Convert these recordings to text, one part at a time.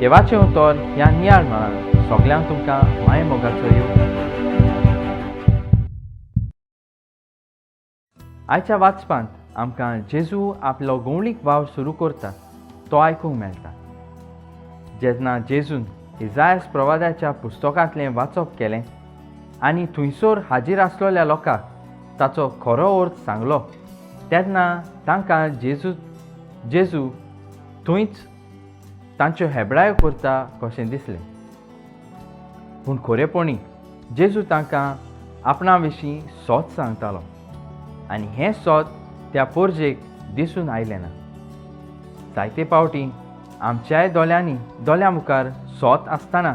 देवाचें उतर ह्या नियाळ म्हळां सगल्यांक तुमकां माय मोगाचो येवकार. आयच्या वाचपांत आमकां जेजू आपलो गोवणीक वावर सुरू करता तो आयकूंक मेळटा. जेन्ना जेजून इजायस प्रवादाच्या पुस्तकांतलें वाचप केलें आनी थंयसर हाजीर आसलेल्या लोकांक ताचो खरो अर्थ सांगलो तेन्ना तांकां जेजू थंयच तांच्यो हेबळायो करता कशें दिसलें. पूण खरेपणी जेजू तांकां आपणा विशीं सोत सांगतालो आनी हें सोत त्या पोरजेक दिसून आयलें ना. जायते पावटी आमच्याय दोळ्यांनी दोळ्यां मुखार सोत आसतना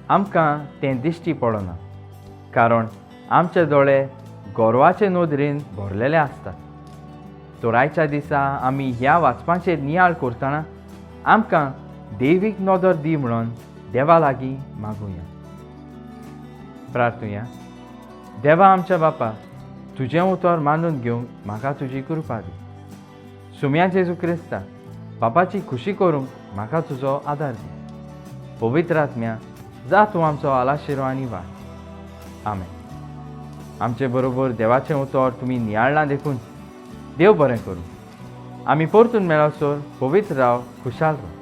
आमकां तें दिश्टी पडना, कारण आमचे दोळे गोरवाचे नदरेन भरलेले आसतात. तर आयच्या दिसा आमी ह्या वाचपाचेर नियाळ करतना आमकां देवीक नदर दी म्हणून देवा लागीं मागुया. प्रार्थुया. देवा आमच्या बापा, तुजें उतर मानून घेवंक म्हाका तुजी कृपा दी. सुम्या जेजू क्रिस्ता बापाची खुशी करूंक म्हाका तुजो आदार दी. पवित्र आत्म्या जा तूं आमचो आलाशिरो आनी वाट. आमेन. आमचे बरोबर देवाचें उतर तुमी नियाळ्ळां देखून देव बरें करूं. आमी परतून मेळसर पवित्र राव, खुशाल राव.